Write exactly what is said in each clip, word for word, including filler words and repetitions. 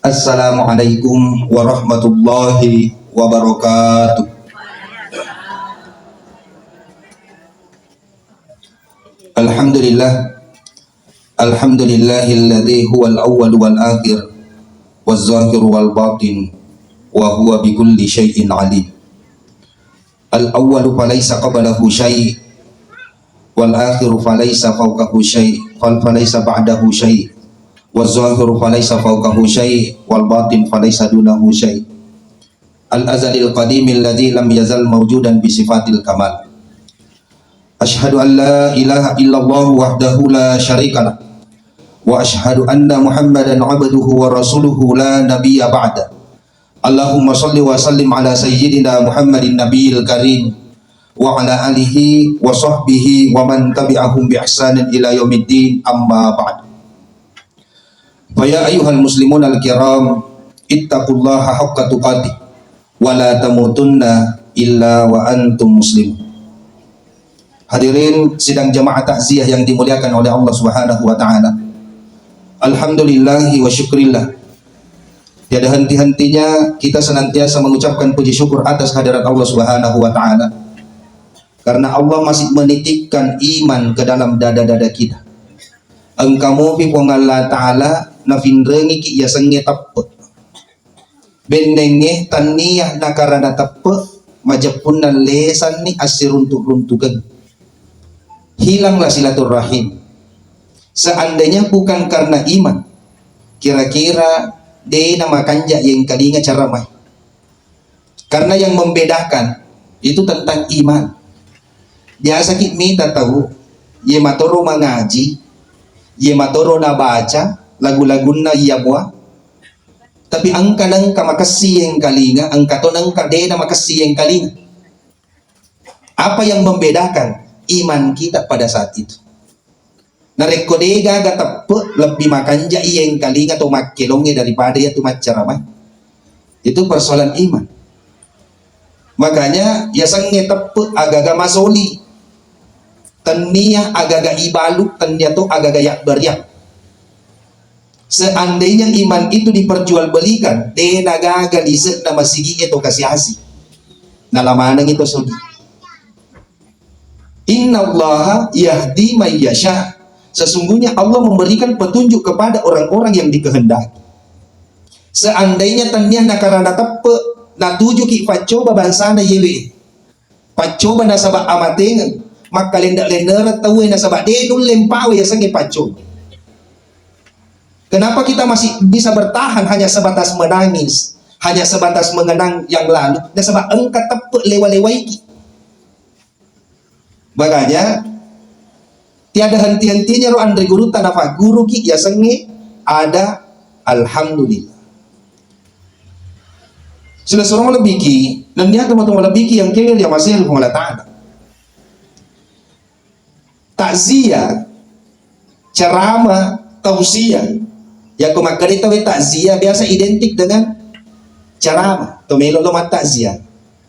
Assalamualaikum warahmatullahi wabarakatuh. Alhamdulillah. Alhamdulillahilladzi huwal awwal wal akhir, waz zahir wal batin, wa huwa bikulli syai'in alim. Al awwalu falaisa qablahu syai', wal akhiru falaisa fawqahu syai', fal falaisa ba'dahu syai', waz zahiru falaisa fawqahu syai', wal batin falaisa dunahu syai'. Al azalil qadimil ladzi lam yazal mawjudan bi sifatil kamal. Asyhadu an la ilaha illallah wahdahu la syarikalah, wa asyhadu anna Muhammadan abduhu wa rasuluhu la nabiyya ba'da. Allahumma shalli wa sallim ala sayyidina Muhammadin nabiyil karim wa ala alihi wa sahbihi wa man tabi'ahum bi ihsanin ila yaumiddin, amma ba'd. Fa ya ayyuhal muslimunal kiram, ittaqullaha haqqa tuqatih wa la tamutunna illa wa antum muslimun. Hadirin sidang jamaah takziah yang dimuliakan oleh Allah Subhanahu wa taala. Alhamdulillahi wa syukrillah. Tiada henti-hentinya kita senantiasa mengucapkan puji syukur atas kehadirat Allah Subhanahu wa taala. Karena Allah masih menitipkan iman ke dalam dada-dada kita. Engka mopi Puang Allah Ta'ala nafinrengiki yasengnge teppe. Bennengnge tannia nakarana teppe, majeppunna lesanni assiruntuk-runtukeng. Hilanglah silaturrahim. Seandainya bukan karena iman, kira-kira de namakanja yengkalinga cara mai. Karena yang membedakan itu tentang iman. Biasaki mita tau, ye matoro mangaji, ye matoro nabaca lagu-lagunna iya mua, tapi engka nengka makessi yengkalinga, engka to nengka de namakessi yengkalinga. Apa yang membedakan? Iman kita pada saat itu. Narekko de gaga teppe, lebbi makanja iyengkalinga to makkelongnge daripada iya tu maccarama. Itu persoalan iman. Makanya yasengnge teppe agaga masoli. Tennia agaga ibalu, tennia to agaga yabbariang. Seandainya iman itu diperjualbelikan, de nagaga lise'na masigi'e to kasi-asi. Nalamanengi to sodi. Innallaha yahdi may yasha. Sesungguhnya Allah memberikan petunjuk kepada orang-orang yang dikehendaki. Seandainya tennia nakarana teppe, natujuki faccoba bangsana yewe. Paccoba nasaba amatengeng, makkalenne-lennereng tauwe nasaba de nulle mpawe yasengnge paccoba. Kenapa kita masih bisa bertahan hanya sebatas menangis, hanya sebatas mengenang yang lalu? Nasaba engka teppe lewa-lewaiki. Makanya tiada henti-hentinya ro anre gurutta nafagguruki yasengnge ada alhamdulillah. Silessureng malebbiki, nennia tomatoa malebbiki yang kengel ya masih Puang Allah Ta'ala. Takziah, ceramah, tausiah. Yakko makkeda tauwe takziah biasa identik dengan ceramah. To melo lo mattakziah.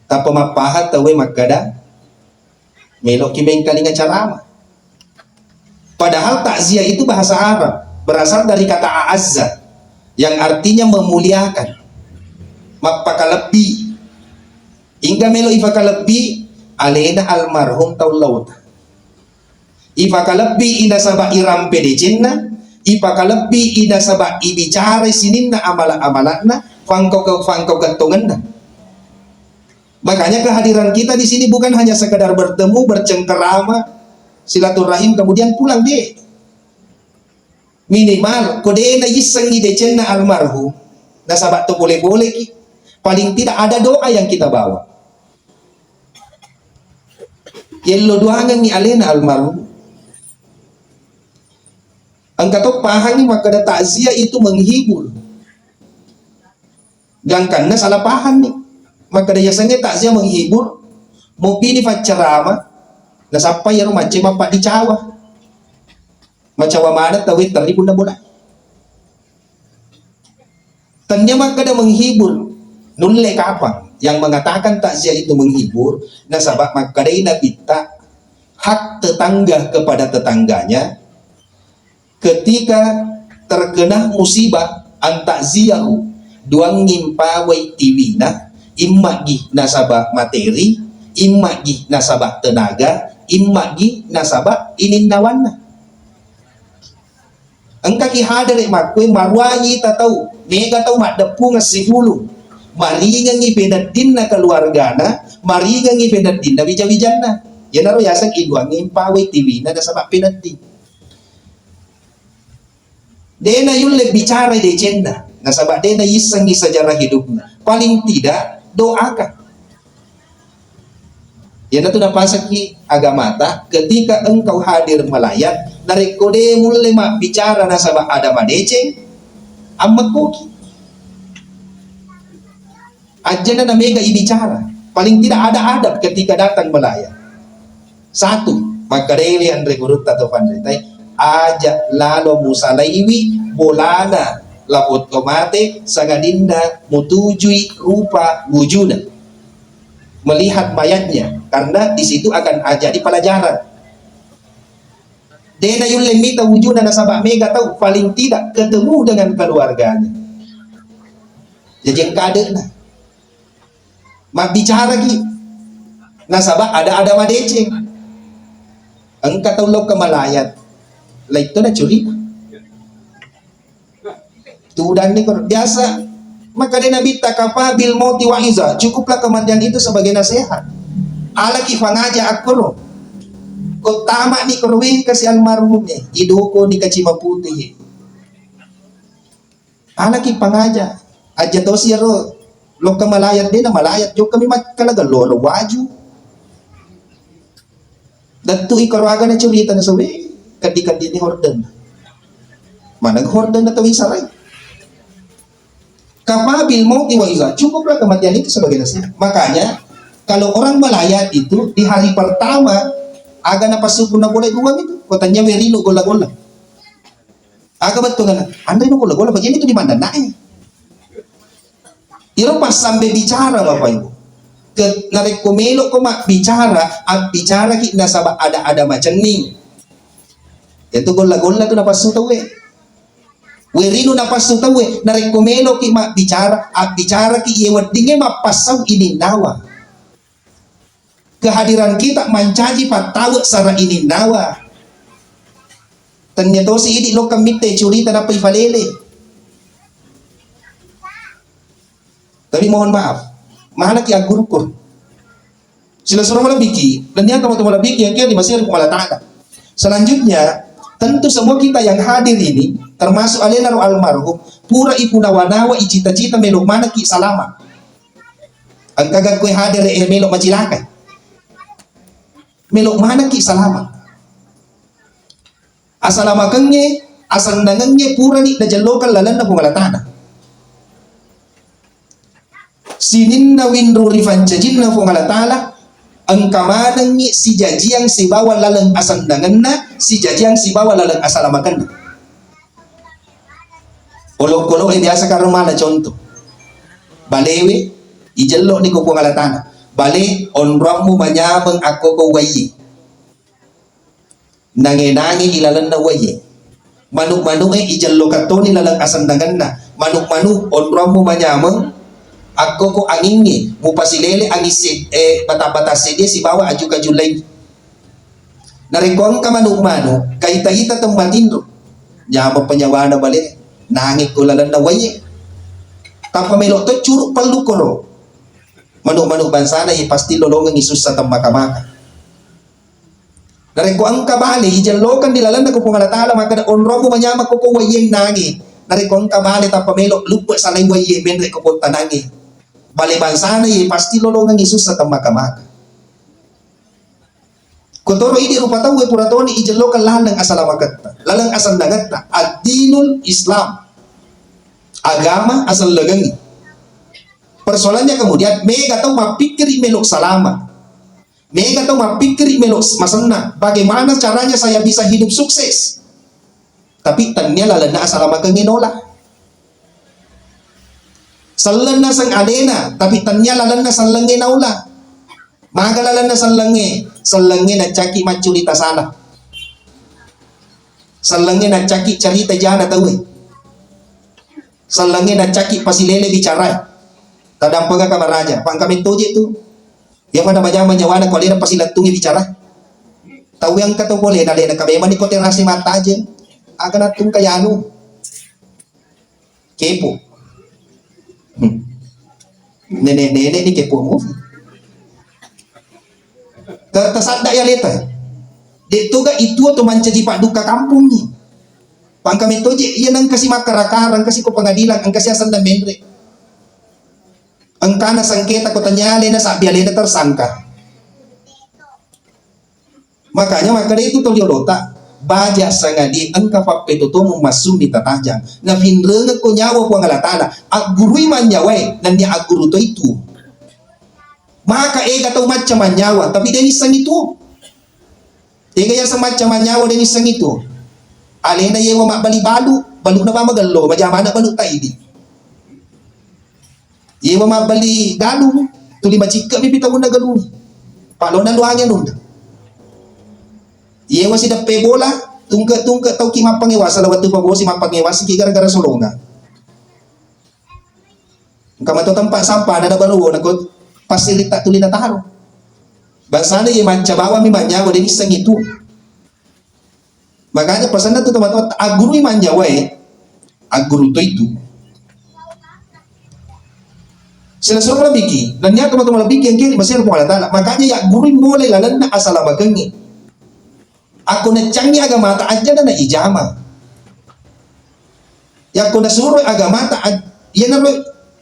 Tappa mappahang tauwe makkeda meloki mengkalinga ceramah. Padahal takziah itu bahasa Arab, berasal dari kata a'azza yang artinya memuliakan, mappakalebbi. Ingka melo ifakalebbi alena almarhum tau lauta. Ifakalebbi inasaba irampe decenna, ifakalebbi inasaba ibicara sininna amala-amalakna, fangkau-, fangkau gettongenna. Makanya kehadiran kita di sini bukan hanya sekedar bertemu, bercengkerama, silaturahim, kemudian pulang, de. Minimal, ko de naissengi decenna almarhum, nasaba to pole-poleki, paling tidak ada doa yang kita bawa. Yello doangengi alena almarhum. Engka to pahangi makkeda takziah itu menghibur. Gangkanna salah pahang ni. Makkeda yasengnge takziah menghibur, mopini faccarama, nasappa iyaro macce mappaddicawa. Macawa maneng tauwe terri punna bola. Tennia makkeda menghibur, nulle kapang yang mengatakan takziah itu menghibur, nasaba makkedai Nabitta, hak tetangga kepada tetangganya, ketika terkena musibah, Antakziyahu, duangngi mpawai tiwina, immaggi nasaba materi, immaggi nasaba tenaga, immaggi nasaba ininnawanna. Engkaki hadere makkue maruangi ita tau, mega tau maddeppungeng sifulung, maringengngi peneddinna keluargana, maringengngi peneddinna wija-wijanna. Iyanaro yaseng iduangngi mpawai tiwina nasaba penedding. De nayulle bicara decenna, nasaba de nayissengngi sejarah hidupna. Paling tidak doakan. Iyanatu napasakki agamata, ketika engkau hadir melayat, narekko de mulle mabbicara nasaba ada madeceng, ammekkoki. Ajjana na mega ibicara. Paling tidak ada adab ketika datang melayat. Satu, makkedai anre gurutta atau panritae, aja lalo musalaiwi bolana lapotto mate, sangadinna mutujui rupa wujuna, melihat mayatnya, karena di situ akan jadi pelajaran. De nayulle mita wujuna nasaba mega tau, paling tidak ketemu dengan keluarganya. Jaji engka ade'na. Mabbicaraki. Nasaba ada-ada madeceng. Engka tau lokka malayat. Laitto na curita. Tudanni koro. Biasa makkeda Nabitta, "Kafa bil mauti wa'iza." Cukuplah kematian itu sebagai nasihat. Alaki fangaja akkoro. Ko tamani koro, weh, kasi almarhum e, idoko ni kaci maputih. Alaki pangaja. Aja tosi ero lokka malayat, de na malayat, jokka mi makkala galloro waju. Dattu iko roaga na curita na sowe, kaddi-kaddi ni horden. Mana horden na tawi sarai. Kafa bil mauti wa'iza, cukuplah kematian itu sebagai nasihat. Makanya kalau orang melayat itu di hari pertama, aga na pasukuna boleh dua itu, kotanya werino gola-gola. Aga bettuanna, anre no gola-gola, bagian itu di mana nae. Iro passambe bicara, Bapak Ibu. Ke, narekko melo ko mabbicara, abbicaraki nasaba ada-ada macenning. Itu golla-golla tu napassu tauwe. Werinu napassu tauwe, narekko meloki mabbicara, abbicaraki ye weddingnge mappassau ininnawa. Kehadiran kita mancaji pattawe sara ininnawa. Tennia tosi idi lokka mitte curita nappa ifalele. Tapi mohon maaf, malaki aggurukkun. Sila suro malebiki, dan niat teman-teman lebih yang kira dimasih dari Allah Ta'ala. Selanjutnya, tentu semua kita yang hadir ini, termasuk alena ro almarhum, pura ipunawa-nawa icita-cita melo manaki salama. Engka gakkoe hadere e melo macilakai. Melo manaki salama. Asalamakengnge, asendangengnge purani najellokeng lalenna Puang Allah Ta'ala. Sininna winru ri fancajinna Puang Allah Ta'ala, engka manengngi sijajiang sibawa laleng asendangenna, sijajiang sibawa laleng asalamakenna. Olokolo'e biasa karomana contoh. Balewe, ijello ni ko Puang Allah Ta'ala. Bale, onroammu manyameng akkoko waiye. Nange-nange ilalenna waiye. Manu-manu'e ijello kattoni laleng asendangenna. Manu-manu, onroammu manyameng akkoko angingnge. Mupasilele anging se-, eh, bata-bata seddie sibawa aju-kaju laing. Narekko engka manu-manu, kaita-ita temmatinro, nyameng penyawana bale, nangekko lalenna waiye. Tappa melo to curu pellu koro. Manu-manu bangsana ye pasti lolongengi sussa temmaka-maka. Narekko engka bale ijellokeng di lalenna ko Puang Allah Ta'ala, makkeda onromu manyameng koko waiye nange. Narekko engka bale tappa melo luppe salai waiye menre ko kottanange. Bale bangsana ye pasti lolongengi sussa temmaka-maka. Kotoro idi rupa tauwe pura toni ijellokeng laleng asalamaketta, laleng asennangetta. Ad-dinul Islam. Agama asellengengi. Persoalannya kemudian, mega tau mappikkiri melo salama. Mega tau mappikkiri melo masenna. Bagaimana caranya saya bisa hidup sukses? Tapi tennia lalenna asalamakeng nola. Selleng naseng alena, tapi tennia lalenna sellengnge naola. Maga lalenna sellengnge? Sellengnge naccaki maccurita sana. Sellengnge naccaki carita jana tauwe. Sellengnge naccaki pasilele bicara. Tadampengaka maraja. Pangka mettoje tu. Iya pada majama nyawana ko alena pasilettungi bicara. Tau yang kata boleh na alena ka memang ni ko terasi mata aja. Aga natungka yanu. Kepo. Hmm. Nenek-nenek ni kepo mu. Ter-, tersadda ya leta. Dek toga itu atau mancaji pak duka kampung ni. Pangka metoje iya nang kasi makara-kara, nang kasi ko pengadilan, nang kasi asal na menre. Engkana sengketa ko tanya alena sabbi alena tersangka. Makanya makkeda itu tau riolota, baja sangadi engka pappetotomu massunni tatajang. Nafinrengekko nyawa Puang Allah Ta'ala, aggurui mannyawai, nannia agguru to itu. Maka ega tau macca manyawa, tapi de nisseng itu. Ega yaseng macca manyawa de nisseng itu. Alena yewa mabbali balu, baluna mama gello, majamana balu taidi. Yewa mabbali galung, tuli macikka mi pitaunna galung. Palona luange nunda. Yewa sideppe bola, tungke-tungke tauki mappangewa, sala wettu pabosi mappangewa siki gara-gara solonga. Engka mato tempat sampah, ada baru, nako pasirita tuli nataro. Bangsana ye manca bawang mi manyawa, de nisseng itu. Makanya pesanna tu teman-teman, aggurui manyawae, agguru to itu. Sila suruh lebiki, dan niat teman-teman lebiki yang kiri masih Puang Allah Ta'ala. Makanya ya gurui mulai lalenna asal bakengi. Aku necangi agama ta aja na ijama. Ya aku nasuruh agama ta aj-, ya naro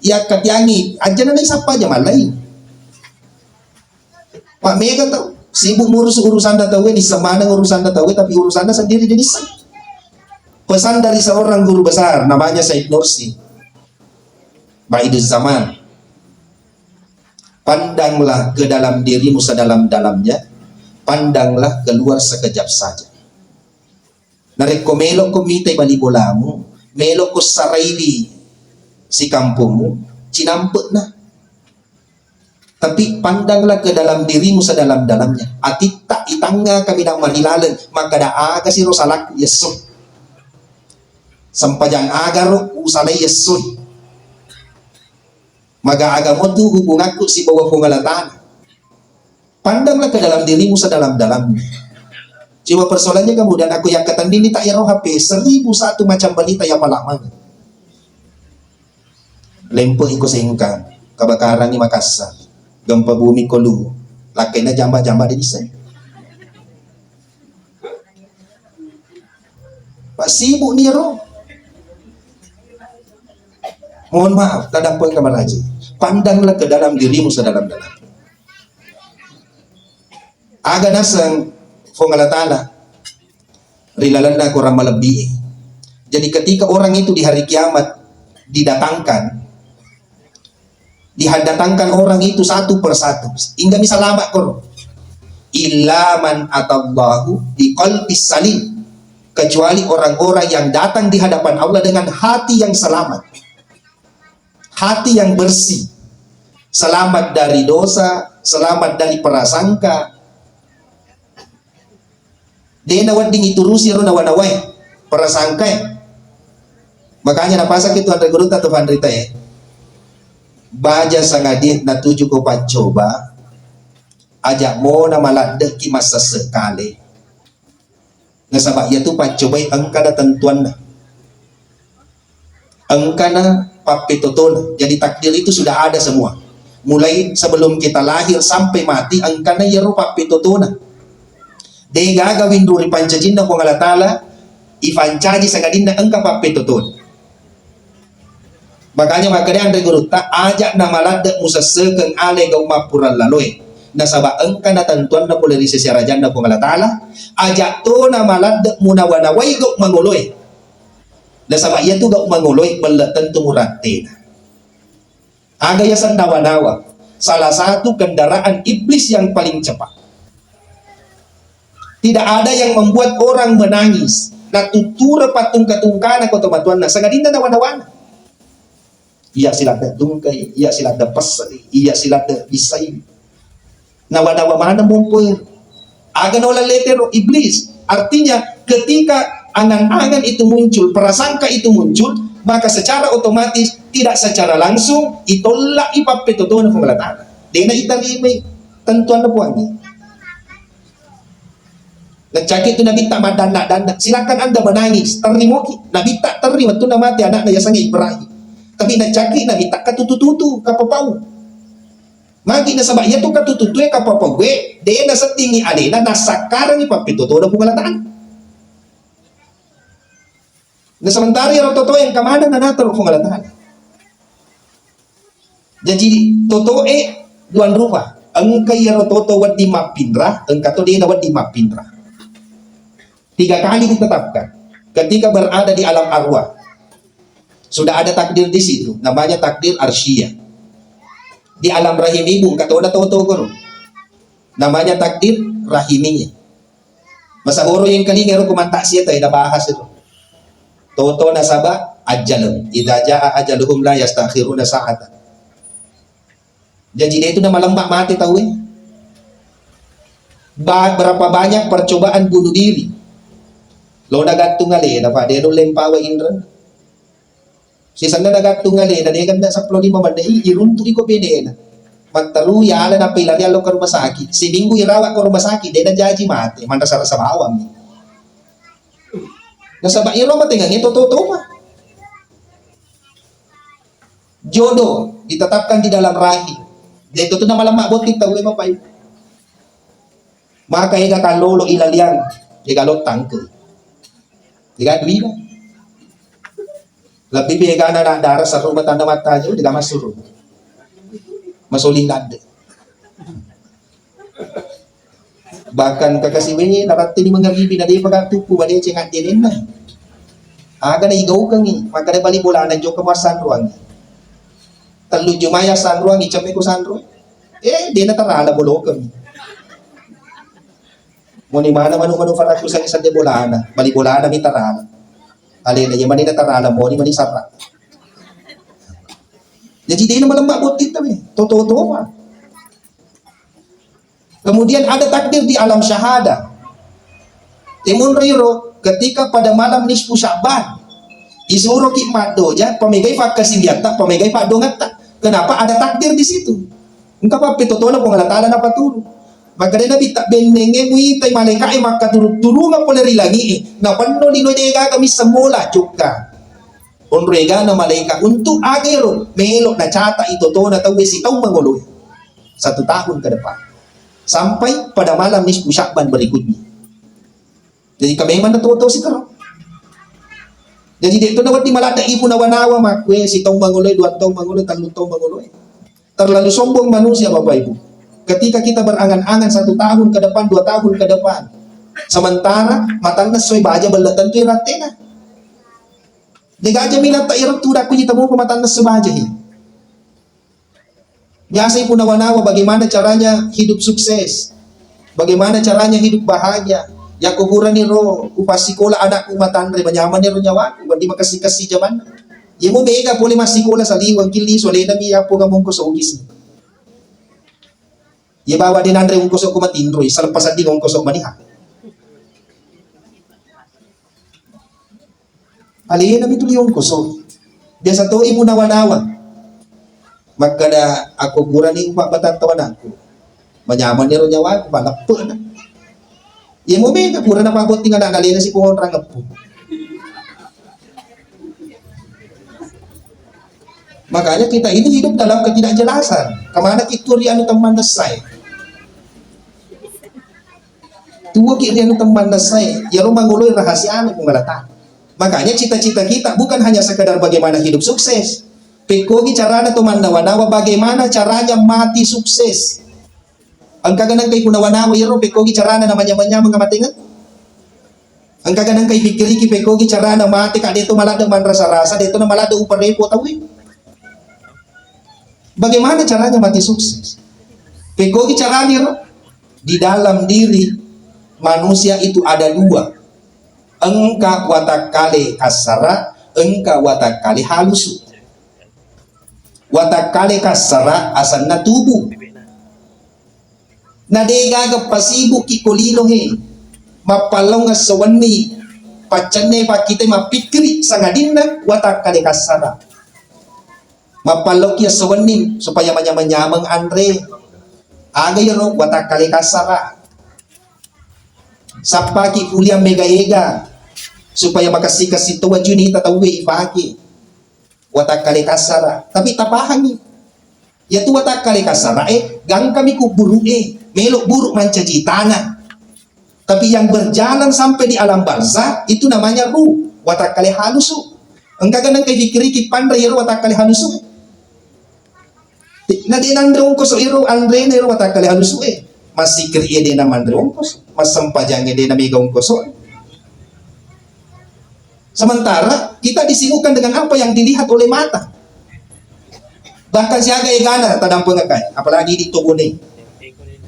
ya katiangi aja na isappa aja malai. Pak mega tau, sibuk ngurus urusanna tauwe, nisseng maneng urusanna tauwe, tapi urusanna sendiri de nisseng. Pesan dari seorang guru besar, namanya Said Nursi, Baiduz Zaman. Pandanglah ke dalam dirimu sedalam-dalamnya, pandanglah keluar sekejap saja. Narekko melokko mitai bali bolamu, melokko saraiwi sikampongmu, cinampe'na. Tapi pandanglah ke dalam dirimu sedalam-dalamnya. Atitta itangnga kaminang marilaleng, makkeda aga siro salakku yesso. Sempajang agaro usalai yesso. Maga aga motu hubungakku sibawa Puang Allah Ta'ala. Pandanglah ke dalam dirimu sedalam-dalamnya. Cuma persoalannya kemudian aku yang ketandini tak ya roh H P seribu satu macam berita ya palak mana. Lempe iko Sengkang, kebakaran di Makassar, gempa bumi ko Luwu, lakkaina jamba-jamba de bisa. Pak sibuk ni ro. Mohon maaf, tadampeng kamar haji. Pandanglah ke dalam dirimu sedalam-dalam. Aga naseng Puang Allah Ta'ala ri lalenna Quran malebbi. Jadi ketika orang itu di hari kiamat didatangkan, dihadatangkan orang itu satu per satu. Inggami salama koro. Illa man atallahu biqalbis salim. Kecuali orang-orang yang datang di hadapan Allah dengan hati yang selamat. Hati yang bersih. Selamat dari dosa, selamat dari prasangka. De nawedding iturusi ro nawa-nawae, prasangkae. Makanya napasakki tu anre gurutta tu fanritae. Baja sangadie natuju ko paccoba, aja mona maladdeki massesse kale. Nasaba iyatu paccobai engkana tentuanna. Engkana pappetotona. Jadi takdir itu sudah ada semua. Mulai sebelum kita lahir sampai mati, engkana iyaro pappetotona. De gaga winru ri pancajinna Puang Allah Ta'ala, ifancaji sangadinna engka pappetotona. Makanya makkeda anre gurutta, aja namaladde musessekeng ale gau mappurang laloe. Nasaba engka natentuanna pole ri sese arajanna Puang Allah Ta'ala, aja to namaladde munawa-nawai gau mangoloe. Nasaba iyatu gau mangoloe belle tentu murattena. Aga yaseng nawa-nawa? Salah satu kendaraan iblis yang paling cepat. Tidak ada yang membuat orang menangis. Natuttura pattungka-tungkana ko tomatoanna, sangadinna nawa-nawana. Iya siladde tungkai, iya siladde pessei, iya siladde bisai. Nawa-nawa maneng mompo ero. Aga naola letero iblis. Artinya ketika angan-angan itu muncul, prasangka itu muncul, maka secara otomatis tidak secara langsung itollai pappetotona Puang Allah Ta'ala. Dena itarimai tentuanna Puangnge. Naccaki tu Nabitta maddanna-danna, silakan Anda menangis, terrimoki. Nabitta terri wettunna mate anakna yasengnge Ibrahim. Tapi naccaki Nabitta katutu-tutu, kapapau. Magi nasaba iyatu katutu-tutue, kapapaue, de naseddingi alena, nassakkarangi pappetotona Puang Allah Ta'ala. Nah, sementara iyaro totoe engka maneng nanatoro Puang Allah Ta'ala. Jaji totoe duan rupa. Engka iyaro toto wedding mappinra, engka to dena wedding mappinra. Tiga kali ditetapkan. Ketika berada di alam arwah, sudah ada takdir di situ, namanya takdir arsyiyah. Di alam rahim ibu, engka tona toto koro. Namanya takdir rahimiyah. Masahoro yang kelinga ro kumanta sia tae nabahas itu. Toto nasaba ajal. Idza jaa ajaluhum la yastakhiruna sa'atan. Jaji de tu namalemma mate tauwe. Ba, berapa banyak percobaan bunuh diri. Lo nagattung alena, Pak, de nulle mpawa inreng. Sisenna nagattung alena, de ganda seppulo lima menne, i, iruntu iko bedena. Matteru yala nappa ilari allo ke rumah sakit. Seminggu irawat ke rumah sakit, de najaji mate, manrasa-rasa bawang. Nasaba iyaro matengnge toto-toto ma. Jodoh ditetapkan di dalam rahim. De tu namalemma botting tauwe, Bapak Ibu. Maka ega kallolo ilaliang, ega lottangke. Ega duina. Lebih begana anak dara sarro batanda mattajo, ega massuro. Masoling ladde. Bahkan kakasiwengi naratteni mengaribi na depa gattuku madeceng addenenna. Aga na igaukengi, makkeda bali bolana jokka massanroangi. Tellu jumaya sanroangi, cemme ku sanro. Eh, dena tarala bolokeng. Moni mana manu-manu faraku sangi sande bolana, bali bolana mi tarala. Alena ye mani na tarala, moni mani sarra. Jadi dena malemma bottitta me, toto-toto. Kemudian ada takdir di alam syahadah. Temonro iro, ketika pada malam nisfu Sya'ban, isuroki maddoja, pamegai fakkasiwiatta, pamegai paddoangatta. Kenapa ada takdir di situ? Engka pappetotona Puang Allah Ta'ala napaturu. Makkedai Nabitta, bennengnge muitai malaika'e makkaturu-turunga pole ri langi'e, napenno linoe degaga misseng mola, cukka. Onro egana malaika untuk aga ero melo nacata i totona tauwe sitaung mangoloe. Satu tahun ke depan. Sampai pada malam nisfu Sya'ban berikutnya. Jadi, ka memang na toto sikero. Jadi, de' to nawedding maladde' ibu nawa-nawa makkue sitaung mangoloe, dua taung mangoloe, tellu taung mangoloe. Terlalu sombong manusia, Bapak Ibu. Ketika kita berangan-angan satu tahun ke depan, dua tahun ke depan, sementara matanna soi baja belle tentu irattena. Degaja minatta iro tudakku ji tamupa matanna soi baja hi. Biasa ibu nawa-nawa bagaimana caranya hidup sukses, bagaimana caranya hidup bahagia. Yakko purani ro upassikola anakku matanre, manyamani ro nyawaku, wedding makessi-kessi jamanna. Yemo mega pole massikola saliweng, killi solenami yappo ngamongko sogisi. Ye bawa de nanre ongkoso ko matinroi, saleppa sedding ongkoso maniha. Alena mi tuli ongkoso. Biasa to ibu nawa-nawa. Makkada, "Akko purani upa batatta anakku, manyamani ro nyawaku, maleppe na." Iya mo mega pura napabotting anak alena si pohon rangeppu. Makanya kita ini hidup dalam ketidakjelasan. Kemana kita ri anu temman desai? Tuo ki ri anu temman desai. Ya rumah ngoloi rahasia anu pengelatan. Makanya cita-cita kita bukan hanya sekedar bagaimana hidup sukses. Pekkogi carana to mannawa-nawa bagaimana caranya mati sukses. Engkaga nengka ipunawa-nawa iyaro pekkogi carana namanyameng-nyameng amatengeng? Engkaga nengka ipikkiriki pekkogi carana mate ka deto maladde manrasa-rasa, deto na maladde uparepo tauwe? Bagaimana caranya mati sukses? Pekkogi carana ro? Di dalam diri manusia itu ada dua. Engka watakkale kassara, engka watakkale halusu. Watakkale kassara asenna tubuh. Na degaga pasibukki ko lino he, mappallaung esso wenni, Paccenna pakkita mappikkiri sangadinna watakkale kassara. Mappalloki esso wenni supaya manyameng-nyameng anre. Aga iyaro watakkale kassara. Sappaki kuliah mega-ega supaya makessi-kessi to wajuni ta tauwe ipake. Watakkale kassara, tapi tapahangi. Yatu watakkale kassara e, gangkami kuburu e, melo buru mancaji tanah. Tapi yang berjalan sampai di alam barzah itu namanya ruh, watakkale halusu. Engkaga nengka ifikiriki panre iyaro watakkale halusu? Na de nanre ongkoso iro anrena iro watakkale halusu e. Massikiri e de namanre ongkoso, massempajang e de namega ongkoso. Sementara kita disibukkan dengan apa yang dilihat oleh mata. Bahkan siaga egana tadampengakai, apalagi di Tobone.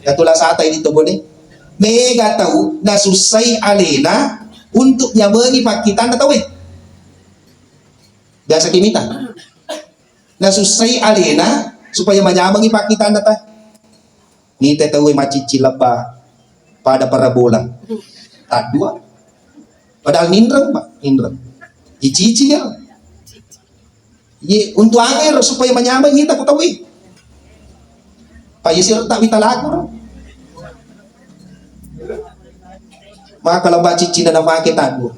Katula sata di Tobone. Mega tau nasussai alena untuk nyamengi pakkitanna tauwe. Biasa kimita. Nasussai alena supaya manyamengi pakkitanna ta. Nite tauwe macicci lebba pada parabola. Taddua. Padahal ninreng, Pak, ninreng. Icici ya. Ye, untuk angero supaya manyamengi ta ku tauwe. Pak, yesi tak wita laku. Maka lebba ciccina nafake taddua.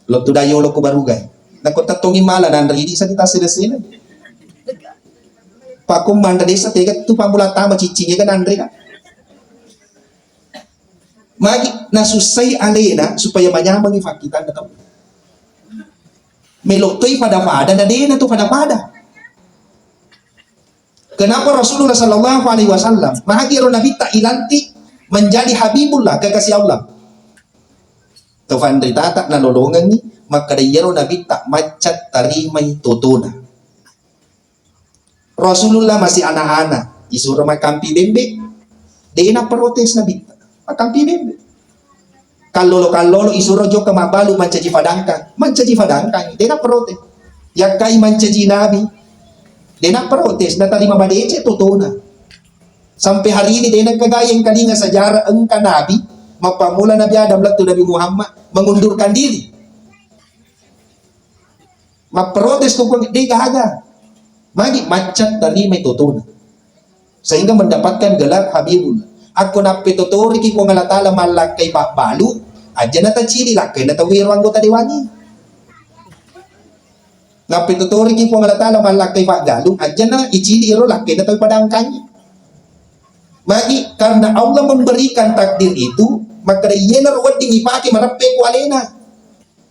Lottu dayolo ko barugai. Nako tettongi mala nanre idi sakita sele-sele. Pakko manre desa tega tu pamula tama ciccinge kan nanre kan. Magi nasussai alena supaya manyamengi fakkitanna tau. Melo toi pada-pada na dena tu pada-pada. Kenapa Rasulullah sallallahu alaihi wasallam magi ro nabitta ilantik menjadi habibullah kekasih Allah? Tofanritata nalolongengngi makkeda iyaro nabitta macca tarimai totona. Rasulullah masih anak-anak, isuro makampi bembe, dena protes nabitta. Makampi bembe. Kallolo-kallolo isuro jokka mabbalu mancaji fadangkang, mancaji fadangkang, dena protes. Yakkai mancaji nabi, dena protes, natarima madeceng totona. Sampai hari ini dena kegaye engkalinga sejarah engka nabi, mappammula Nabi Adam lettu Nabi Muhammad mengundurkan diri. Mapprotes ko Puang, de gaga. Magi macca tarimai totona. Sehingga mendapatkan gelar Habibullah. Akko nappetotoriki Puang Allah Taala mallakkai pabbalu, aja natacili lakkaina tauwe ro anggota dewangnge. Nappetotoriki Puang Allah Taala mallakkai paggalung, ajana icili ero lakkaina tau padangkangi. Magi karena Allah memberikan takdir itu, maka iyanaro wedding ipake mareppe ku alena.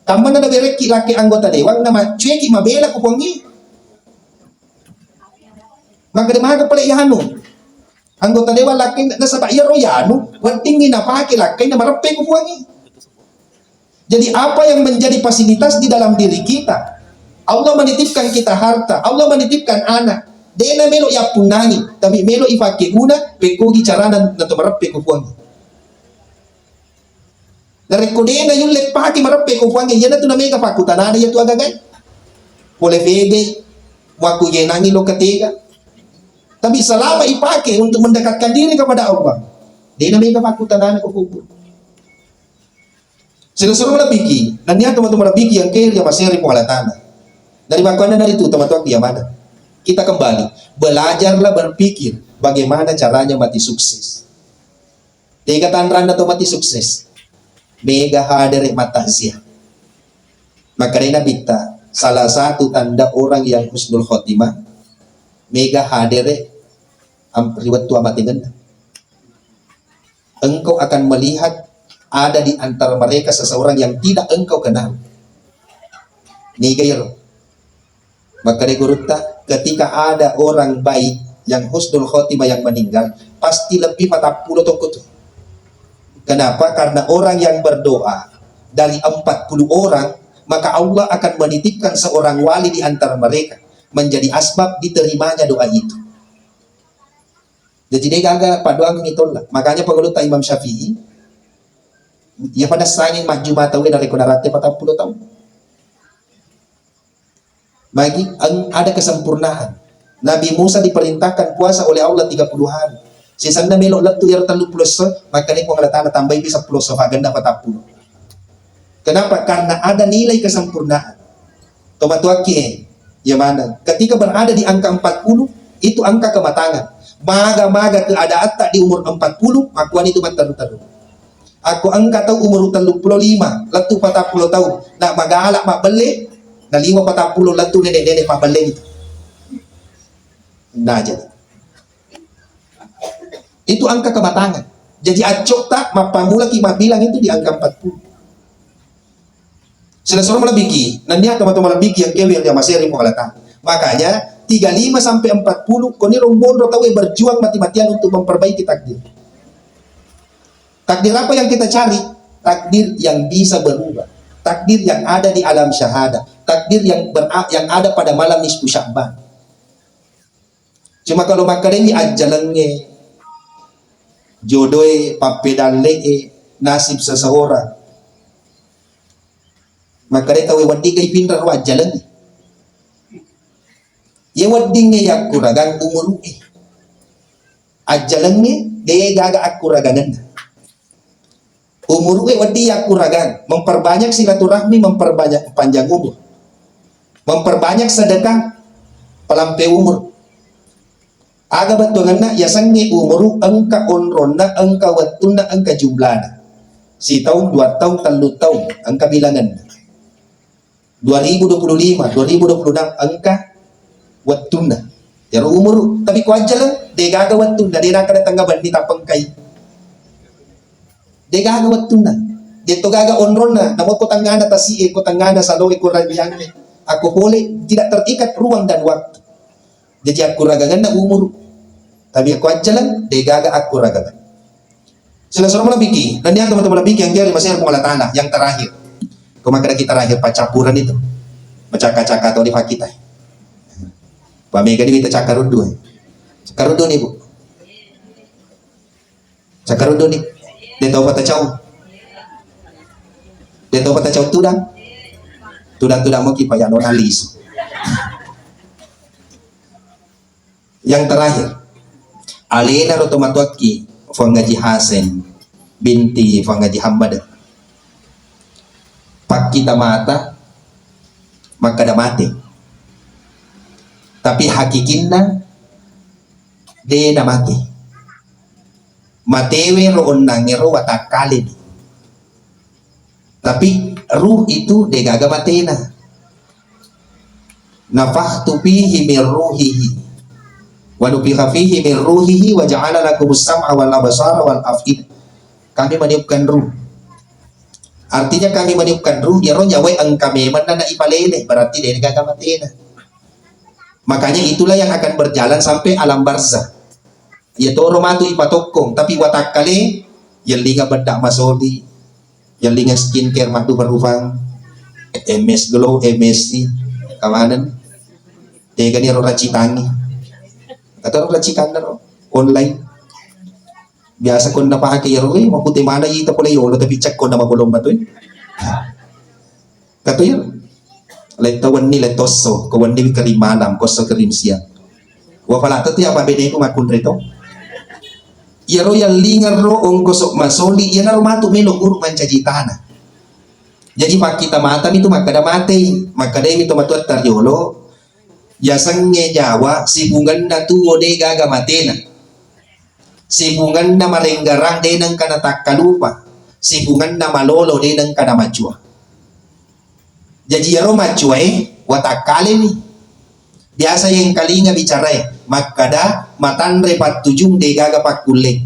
Kammana naberekki lakkai anggota dewan, namaccueki mabela ku Puangnge. Maka de maga pale yanu. Anggota dewan lakkai nasaba iyaro yanu, weddingngi napake lakkaina mareppe ku Puangnge. Jadi apa yang menjadi fasilitas di dalam diri kita? Allah menitipkan kita harta, Allah menitipkan anak. Dena melo yappunnangi, tapi melo ipakkeguna, pekkogi carana nato mareppe ku Puang. Narekko dena yulle pake mareppe ku Puang, iyanatu namega pakkutanana iyatu agagai. Pole pege, wakku yenangi lo ketega. Tapi selama ipake untuk mendekatkan diri kepada Allah, dena mega pakkutanana ku kubur. Siro-siro malebbiki, nennia tomatoa malebbiki yang keri yang maseri Puang Allah Taala. Dari makkuannanaritu tomatoaku yang mana? Kita kembali, belajarlah berpikir bagaimana caranya mati sukses. Tega tanranna to mati sukses? Mega hadere matakziah. Makkedai Nabitta, salah satu tanda orang yang husnul khotimah, mega hadere am-, ri wettu amatengenna. Engkau akan melihat ada di antara mereka seseorang yang tidak engkau kenal. Niga iyaro? Makkedai gurutta, ketika ada orang baik yang husnul khotimah yang meninggal, pasti lebih patappulo tokko tu. Kenapa? Karena orang yang berdoa dari empat puluh orang, maka Allah akan menitipkan seorang wali di antara mereka menjadi asbab diterimanya doa itu. Jadi de gaga paddoangengngi tolla. Makanya pangulutta Imam Syafi'i, iya pada sangi majjuma tauwe narekko naratte patappulo taung. Magi, eng-, ada kesempurnaan. Nabi Musa diperintahkan puasa oleh Allah tiga puluh hari. Sisenna melo lettu iyaro telluppulo esso, makkedai Puang Allah Taala tambahi pi seppulo esso, fagenna patappulo. Kenapa? Karena ada nilai kesempurnaan. Tomatoakki, eh, ya mana? Ketika berada di angka empat puluh, itu angka kematangan. Maga-maga keadaatta di umur empat puluh, makkuani tu matteru-teru. Akko engka tau umur telluppulo lima, lettu patappulo taung, na magala mabbelle, na liwa patappulo lettu nenek-nenek pabbelle itu. Nah, jadi. Itu angka kematangan. Jadi, accotta mappammulaki mabbilang itu di angka empat puluh. Silessureng malebbiki, nennia tomatoa malebbiki yang kewe yang diamaseri Puang Allah Ta'ala. Makanya, tiga lima sampai empat puluh, koni rombonro tau berjuang mati-matian untuk memperbaiki takdir. Takdir apa yang kita cari? Takdir yang bisa berubah. Takdir yang ada di alam syahadah. Takdir yang ber-, yang ada pada malam nisfu Sya'ban. Cuma kalau makkedai ajjalengnge, jodoe, pappedalle'e, nasib seseorang. Makkedai tauwe, wedding gai pinreng ro ajjalengnge. Ye weddingnge yakkuragang umuru'e. Ajjalengnge de gaga akkuragangenna. Umuru'e wedding yakkuragang, memperbanyak silaturahmi, memperbanyak panjang umur. Memperbanyak sedekah, pelampe umur. Aga bettuangenna, yasengnge umuru engka onronna, engka wettunna, engka jumlana. Sitaung, dua taung, tellu taung, engka bilangenna. Dua ribu dua puluh lima, dua ribu dua puluh enam engka wettunna. Iyaro umuru, tapi ko ajjaleng, de gaga wettunna, de nakkeda tengnga benni tappengkai. De gaga wettunna. De to gaga onronna, namo ko tengngana tasi'e, ko tengngana saloe, ko ranjangnge. Akko pole, tidak terikat ruang dan waktu. Jaji akkuragangenna umuru. Tapi akko ajjaleng, de gaga akkuragangenna. Silessureng malebbiki, nennia tomatoa malebbiki yang keri masih Puang Allah Ta'ala, yang terakhir. Ko makkedaki terakhir, paccappuren itu. Macakka-cakka toni pakkitai. Pamega ni wita cakkaruddu, eh. Cakkaruddu ni, Bu. Cakkaruddu ni. De tau patacau. De tau patacau tudang. Tudang-tudang moki payano na lisu. Yang terakhir, alena ro tomatoakki Fuang Haji Hasan binti Fuang Haji Hamad. Pakkita mata makkeda mate. Tapi hakikinna de namate. Matewe ro onnangngero watakkaleni. Tapi ruh itu de gaga matena. Nafakhtu fihi min ruhihi wa nufikha fihi min ruhihi wa ja'ala lakumus sam'a wal absara wal af'idah. Kami meniupkan ruh. Artinya kami meniupkan ruh, iyaro nyawae engka memang na ipalele, berarti de gaga matena. Makanya itulah yang akan berjalan sampai alam barzah. Iya toro matu ipatokkong, tapi watakkale, yellinga bedda masoli, yellinga skincare maddupa-rupang, M S Glow, M S C, kamaneng. Tegani ro racitangi. Atau ro racikanna ro online. Biasa konna pake iyaro, eh, makute mana ita pole yolo, tapi cek konna makolomba tu, eh. Katu ya, letto wenni, letto esso, ko wenni kering malam, ko esso kering siang. Wa fala tetu ya, apa beneku makkunre to. Iyaro yallinga ro ongkoso masoli, iyanaro matu melo guru mancaji tanah. Jadi pakkita mata mi tu makkeda matei, makkeda mi to matuatta riolo, yasengnge nyawa sibungenna tuo de gaga matena. Sibungenna marenggarang de nengka natakkalupa. Sibungenna malolo de nengka namacua. Jaji iyaro macuae watakkaleni. Biasa yengkalinga bicarae, makkada matanre pattujung de gaga pakkulle.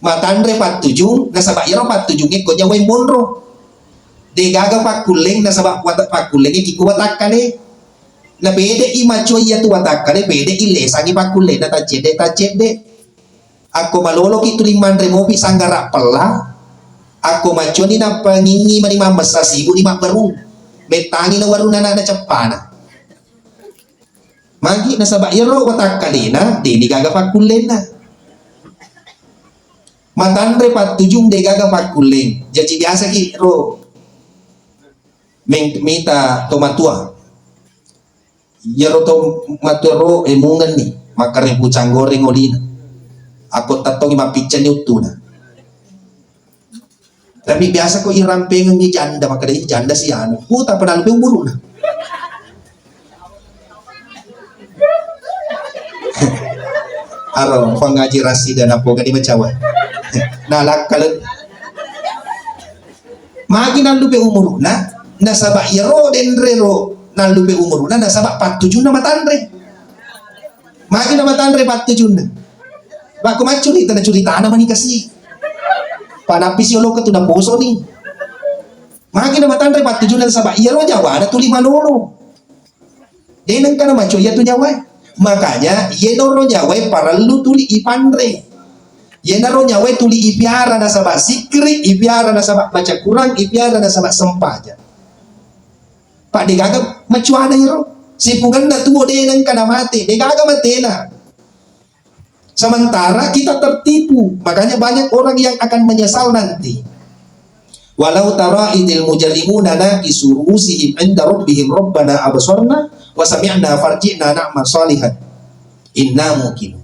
Matanre pattujung, nasaba iyaro pattujungnge ko nyawae monro. De gaga pakkulleng, nasaba wata-, pakkullengnge ki ko watakkale. Na pede i macua iyatu watakkale, pede i lesangi pakkullenna taccedde-taccedde. Akko maloloki tuli manre mopi sanggara pella, akko macuani nappangingi mani mammessa sibuni mabberung. Mettangi na warung anak-anak ceppana. Magi nasaba iyaro watakkalena, deni gaga pakkullenna. Matanre pattujung de gaga pakkulleng. Jaji biasaki ro meng-, mita tomatua. Iyaro to matua ro emungenni, makkare pucang goreng olina. Akko tattongi mappiccenni uttuna. Tapi biasa ko irampengengngi janda, makkeda, "Ih, janda si anu." Puta pa nalupe umuru'na. Aro, pangaji rasida napoga di macawa. Nah, lakkale. Magi nallupe umuru'na, nasaba iyaro denrero nallupe umuru'na, nasaba pattujunna matanre. Magi na matanre pattujunna. Makko maccurita, na curitana mani kasi. Panappi si olokka tu naposoni. Magi na matanre pattujunna, nasaba iyaro nyawana tuli malolo. De nengka namaco iyatu nyawae. Makanya, iyenaro nyawae parellu tuli ipanre. Iyenaro nyawae tuli ipiara nasaba sikri, ipiara nasaba baca Quran, ipiara nasaba sempaja. Pa degaga macuana iyaro. Sipungenna tuo de nengka namate, degaga matena. Sementara kita tertipu, makanya banyak orang yang akan menyesal nanti. Walau tara idil mujrimuna nakisu ru'usihim inda rabbihim rabbana absarna wa sami'na farji'na na'mal salihan inna muqinun.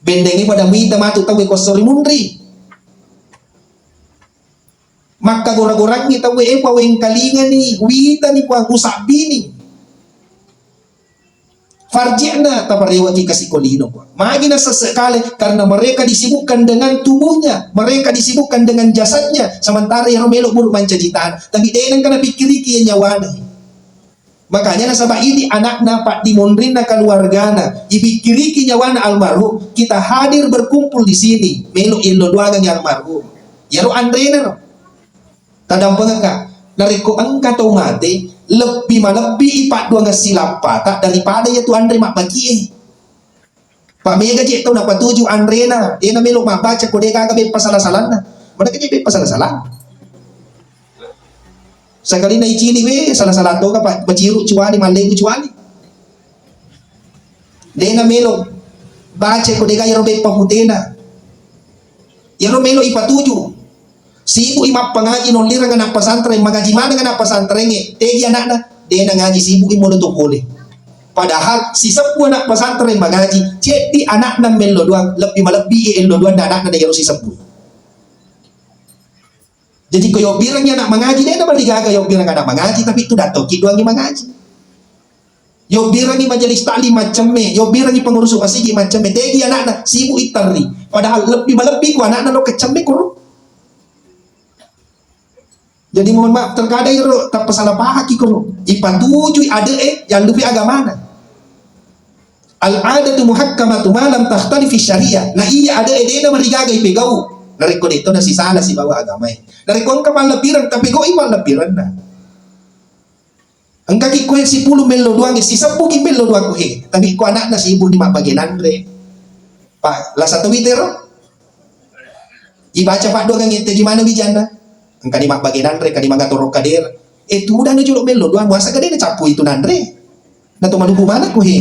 Bendengngi pada muita matu tauwe ko esso ri munri. Makkagora-gorangngi tauwe, e, pawengkalingani, witani, Puang, usabbini. Farji'na, taparewaki kasi ko lino, Puang. Magi nasesse kale, karena mereka disibukkan dengan tubuhnya, mereka disibukkan dengan jasadnya, sementara iyaro melo buru mancaji tana. Tapi de nengka napikkiriki iya nyawana. Makanya nasaba idi anakna, paddimonrinna, keluargana, ipikkiriki nyawana almarhum, kita hadir berkumpul di sini, melo yello duangengngi almarhum. Iyaro anrena ro. Tadampengekka, narekko engka tau mate, lebbi malebbi i padduangeng silappata daripada iyatu anre mabbakie. Pa mega je tau napatuju anrena, de namelo mabbaca ko de gaga beppa sala-salanna. Mana je beppa sala-salanna. Sakalina icini we, sala-sala toga pa maciru cuani, mallebu cuani. De namelo baca ko de gaga iyaro beppa putena. Iyaro melo ipatuju. Sibuk i mappangaji, nollireng anak pesantren, mangaji maneng anak pesantrengnge, tegi anakna, de nangaji, sibuk i modo to pole. Padahal sisebbu anak pesantren mangaji, ceddi anakna mello duang, lebbi malebbi ello duanna anakna de iyaro sisebbu. Jadi ko yobbirengngi anak mangaji, de namarigaga yobbireng anak mangaji, tapi tu dattoki duangi mangaji. Yobbirengngi majelis taklim maccemme, yobbirengngi pengurus masigi maccemme, tegi anakna, sibuk i terri. Padahal lebbi malebbi ku anakna lo keccemme koro. Jadi mohon maaf, terkadang iro tappa salah pahaki koro. Ipatujui ade'e, jallupi agamana. Al-adatu muhakkamatu ma lam takhtalifi syariah. Na iya ade'e de namarigaga ipegau. Narekko de to nasisala sibawa agamae. Narekko engka mallebbireng, tapegau'i mallebbirenna. Engkaki koe sipulung mello duangnge, sisebbuki mello duang koe. Tapi ko anakna sibuk ni mabbage nanre. Pa, lasa tawitero. Ibaca padduangengnge, tegi maneng wijanna. Engkani mabbage nanre, engkani mangatoro kadera. E, tudang jolo mello duang, muasa gede nacappui tu nanre. Na to maluku maneng koe.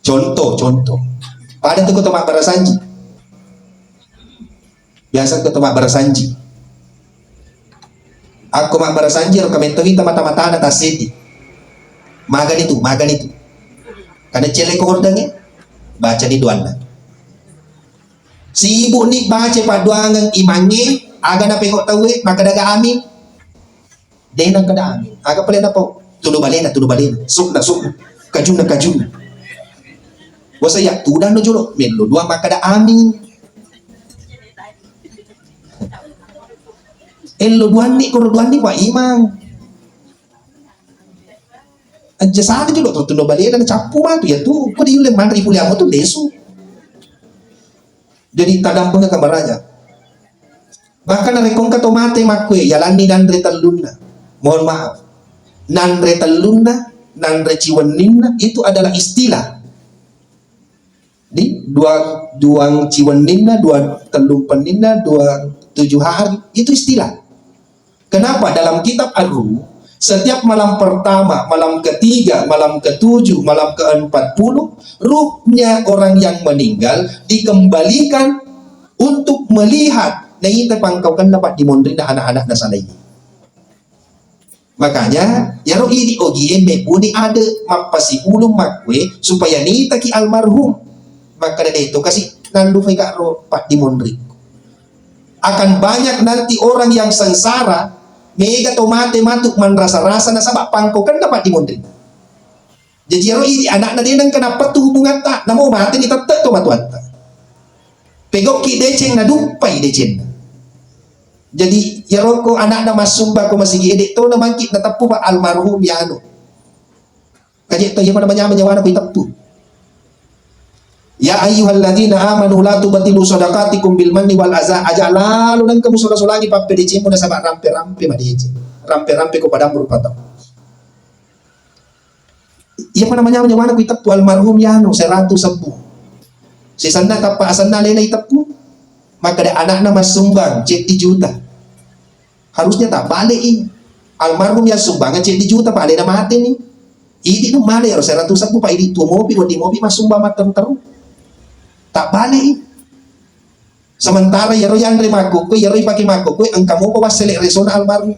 Contoh, contoh. Pada tu ko to mabbarasanji. Biasa ko to mabbarasanji. Akko mabbarasanji ro kametto wita mata-matana tasseddi. Magani tu, magani tu. Kada cele ko hordangnge, bacani duanna. Sibuk ni baca padduangeng imangnge, aga napegau tauwe, makkeda ga amin. De nakkeda amin. Aga pale napau? Tunu balena, tunu balena. Sukna, sukna. Kajunna, kajunna. Wasa ya tudang no jolo, mello duang makkeda amin. Ello duanni, koro duanni wa imang. Aja sana jolo to tunu balena cappu matu ya tu. Ko diulle manre puliamo tu lesu. Jadi tadampengekka maraja. Bahkan narekko engka to mate makkue, yalanni nanre tellunna. Mohon maaf. Nanre tellunna, nanre ciwenninna, itu adalah istilah. Di dua, duang ciwenninna, dua tellung penninna, dua tujuh hari, itu istilah. Kenapa dalam kitab Ar-Ruh, setiap malam pertama, malam ketiga, malam ketujuh, malam keempat puluh, ruhnya orang yang meninggal dikembalikan untuk melihat naita pangkaukenna paddimonrinna anak-anak nasalai. Makanya, yaro idi ogie mebbuni ade mappasipulung makkue supaya nitaki almarhum. Makkeda de to kasi nallu fai ka ro paddimonri. Akan banyak nanti orang yang sengsara, mega to mate matu manrasa-rasa nasaba pangkokenna paddimonri. Jaji ero idi anakna de nengka nappettu hubungatta, namo mate ni tette to matuatta. Pegokki deceng naduppai decenna. Jadi iyaroko anakna massumba ko masigi ede to na mangki nateppu pa almarhum yanu. Kaje to iya pada manyama nyawana ko iteppu. Ya ayyuhalladzina amanu la tubtilu sadaqatikum bil manni wal aza, aja lalu nengka musola-solangi pappedecemu nasaba rampe-rampe madece. Rampe-rampe ko padammu rupa tau. Iya pada manyama nyawana ko iteppu almarhum yanu seratu sebbu. Sisenna kappa asenna alena iteppu. Makkeda anakna massumbang ceddi juta. Harusnya tak balik i. Almarhum yang sumbangan ceddi juta pa alena mate ni. Idi nu male ero seratu sebbu pa idi tuo mopi, wedding mopi massumbang matteru-teru. Tak balik i. Sementara iyaro yanre makkukku, iyaro ipake makkukku, engka mopa wassele resona almarhum.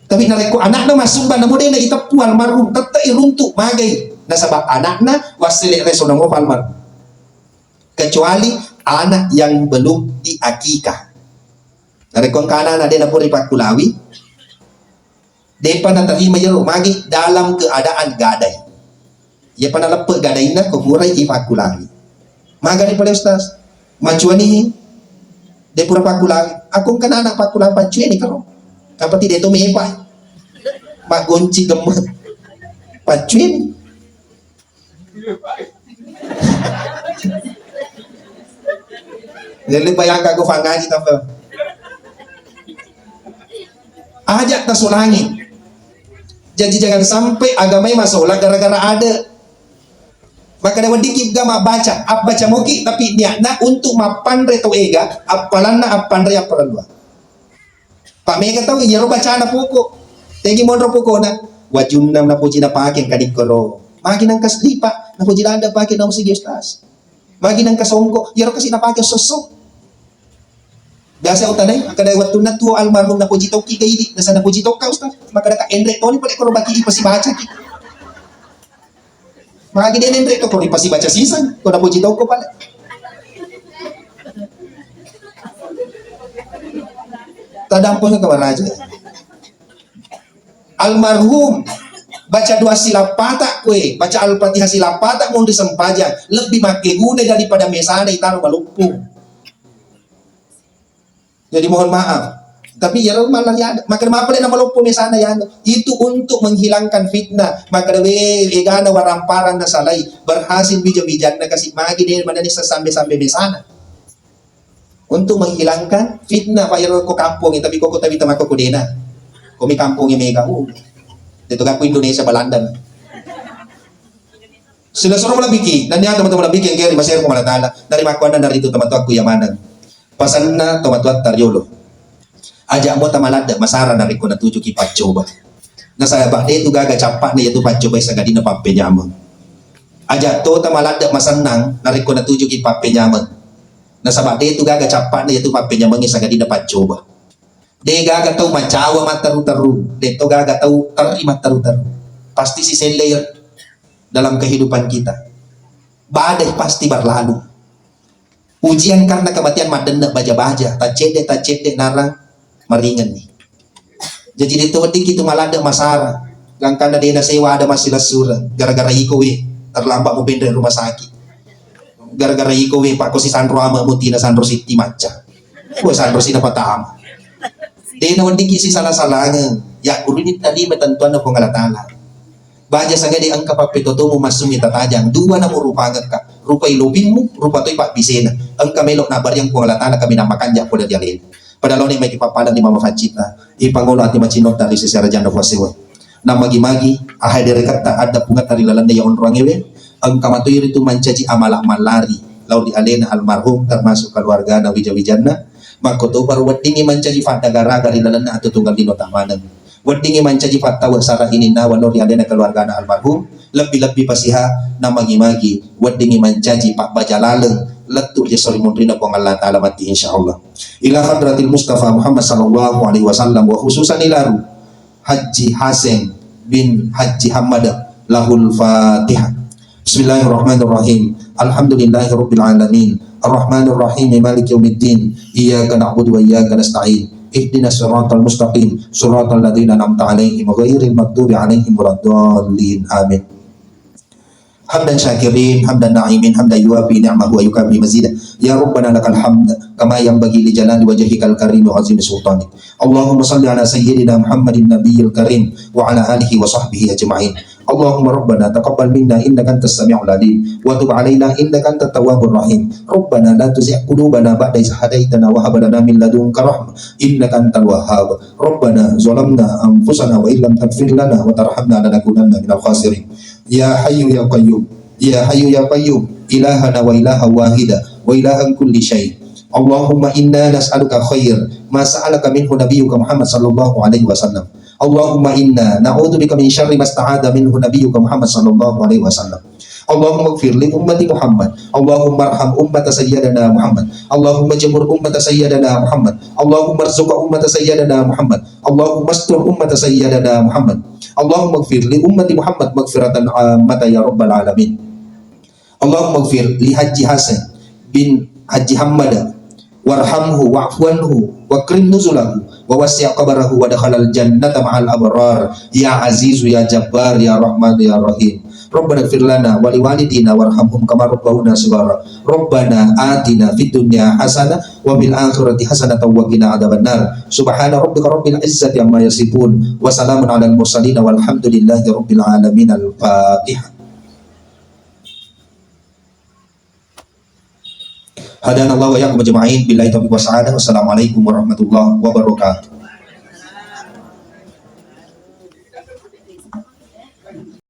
Tapi narekko anakna massumbang namo dena iteppu almarhum, tette iruntuk magai. Nasaba anakna wassele resona mopa almarhum. Kecuali anak yang belum diakikah. Narekko engka anakna de napura ipakkulawi, depa naterima iyaro magi dalam keadaan gadai. Iyapa naleppe gadainna ko purai ipakkulawi. Magani pole Ustaz? Macuani de pura pakkulawi. Aku engka anak pakkulawi paccueni karo. Apa tidak itu mepa? Maggonci gemma. Paccueni. Jadi bayangkan aku fangaji tanpa. Ajak tasolangi. Jadi jangan sampai agamai masola gara-gara ada. Maka ada wedding ga mabbaca, abbaca moki tapi niatna untuk mappanre to ega, appalanna appanre apparelluang. Pak mega tau iyaro bacana poko. Tegi monro pokona. Wajunna napoji napake engka dikkoro. Magi nangka sedipa, napoji landa pake naung sigi Ustaz. Magi nangka songko, iyaro kasi napake sosso. Biasa utanai, akkada wettunna tuo almarhum napoji tokki ga idi, nasa napoji tokka Ustaz. Maka daka enre toni pale koro baki ipasi baca ki. Magi de nenre to ko ripasibaca siseng, ko napoji toko pale. Tadampo ke maraja. Almarhum baca doa silappata kue, baca Al-Fatihah silappata monri sempajang, lebih makkeguna daripada mesana itaro maloppo. Jadi mohon maaf. Tapi ya rumah lagi ada. Maka mapale nama loppo mesana ya. Itu untuk menghilangkan fitnah. Maka we egana waramparang nasalai. Berhasil bija-bijanna kasi magi de manani sesambe-sambe mesana. Untuk menghilangkan fitnah Pak Iro ko kampung tapi koko tapi temako kodena. Komi kampung mega. Uh. Itu aku Indonesia Belanda. Sila suro malebiki, dan ya teman-teman lebiki yang kiri masih Allah Ta'ala dari makuanna dari itu teman-temanku yang mana. Pasanna tomatoatta riolo. Aja' mo tamaladde' masara narekko natujuki paccoba. Nasaba' de' tu gaga cappa'na iyatu paccoba sagadinna pappenyameng. Aja' to tamaladde' masennang narekko natujuki pappenyameng. Nasaba' de' tu gaga cappa'na iyatu pappenyameng sagadinna paccoba. De' gaga tau macawa matteru-teru, de' to gaga tau terri matteru-teru. Pasti siselle dalam kehidupan kita. Badai pasti berlalu. Ujian karena kematian maddenne' baja-baja, taccedde'-taccedde' narang maringenni. Jaji de' to weddikki tu maladde' masara, gangkanna de' nasewa ada massilessureng, gara-gara iko we terlambat mupenre rumah sakit. Gara-gara iko we pakko sisanro ame' mutina sanro sitti macca. Ko sanro sina patama. De' naweddikki sisala-salangeng, yakkuruni tarima tentuanna Puang Allah Ta'ala. Baja sagadi engka pappetotomu massumi tatajang, dua namu rupangekka, rupai lobimmu, rupa toi pabbisena. Engka melo' nabariang Puang Allah Ta'ala kaminang makanja' pole ri alena. Pada laoni maiki pappada di mama faccita, ipangolo ati macinnotta ri sese rajanna Puang Sewa. Namagi-magi, ahai dereketta adda pungetta ri lalenna iya onroangewe, engka matoi ritu mancaji amala mallari lao ri alena almarhum termasuk keluargana wija-wijanna, makkotoparo weddingngi mancaji faddagaraga ri lalenna atu tunggal lino tamaneng. Weddingngi mancaji fattawa sara ininnawa lao ri alena keluargana almarhum, lebbi-lebbi pasiha namagi-magi weddingngi mancaji pabbaja laleng lettu ri esso ri munrinna Puang Allah Ta'ala matti insyaallah. Ila hadratil Mustafa Muhammad sallallahu alaihi wasallam wa khususan ila ruh Hajji Haseng bin Hajji Hamada lahul Fatihah. Bismillahirrahmanirrahim. Alhamdulillahi rabbil alamin. Arrahmanir rahim. Maliki yaumiddin. Iyyaka na'budu wa iyyaka nasta'in. Ihdinas siratal mustaqim. Siratal ladzina an'amta 'alaihim ghairil maghdubi 'alaihim waladdallin. Amin. Hamdan syakirin, hamdan na'imin, hamdan yuwafi ni'mahu wa yukafi mazida. Ya Rabbana lakal hamd, kama yanbaghi li jalali wajhikal karim wa azimi sultanik. Allahumma salli ala sayyidina Muhammadin nabiyil karim wa ala alihi wa sahbihi ajma'in. Allahumma rabbana taqabbal minna innaka antas sami'ul alim wa tub alaina innaka antat tawwabur rahim. Rabbana la tuzigh qulubana ba'da idh hadaytana wa hab lana min ladunka rahmah innaka antal wahhab. Rabbana zalamna anfusana wa illam taghfir lana wa tarhamna lanakunanna minal khasirin. Ya Hayyu ya Qayyum, Ya Hayyu ya Qayyum, ilahana wa ilaha wahida, wa ilahan kulli syai. Allahumma inna nas'aluka khair ma sa'alaka minhu nabiyyuka Muhammad sallallahu alaihi wasallam. Allahumma inna na'udzubika min syarri masta'adza minhu nabiyyuka Muhammad sallallahu alaihi wasallam. Allahumma ighfir li ummati Muhammad. Allahumma arham ummata sayyidina Muhammad. Allahumma jabur ummata sayyidina Muhammad. Allahumma arzuq ummata sayyidina Muhammad. Allahumma astur ummata sayyidina Muhammad. Allahumma ighfir li ummati Muhammad maghfiratan ammata ya rabbal alamin. Allahumma ighfir li Haji Hasan bin Haji Hammada warhamhu wa'fu anhu wa akrim nuzulahu wa wassi' qabrahu wa dakhalal jannata ma'al abrar. Ya Azizu ya Jabbar ya Rahman ya Rahim. Rabbana ighfir lana wa liwalidina warhamhum kama rabbawna shighara. Rabbana atina fid dunya hasanah wa fil akhirati hasanatan wa qina adzabannar. Subhana rabbika rabbil izzati amma yasifun. Wa salamun alal mursalin walhamdulillahi rabbil alamin. Al-Fatihah. Hadanallahu wa iyyakum ajma'in. Billahi taufiq was sa'adah. Wassalamualaikum warahmatullahi wabarakatuh.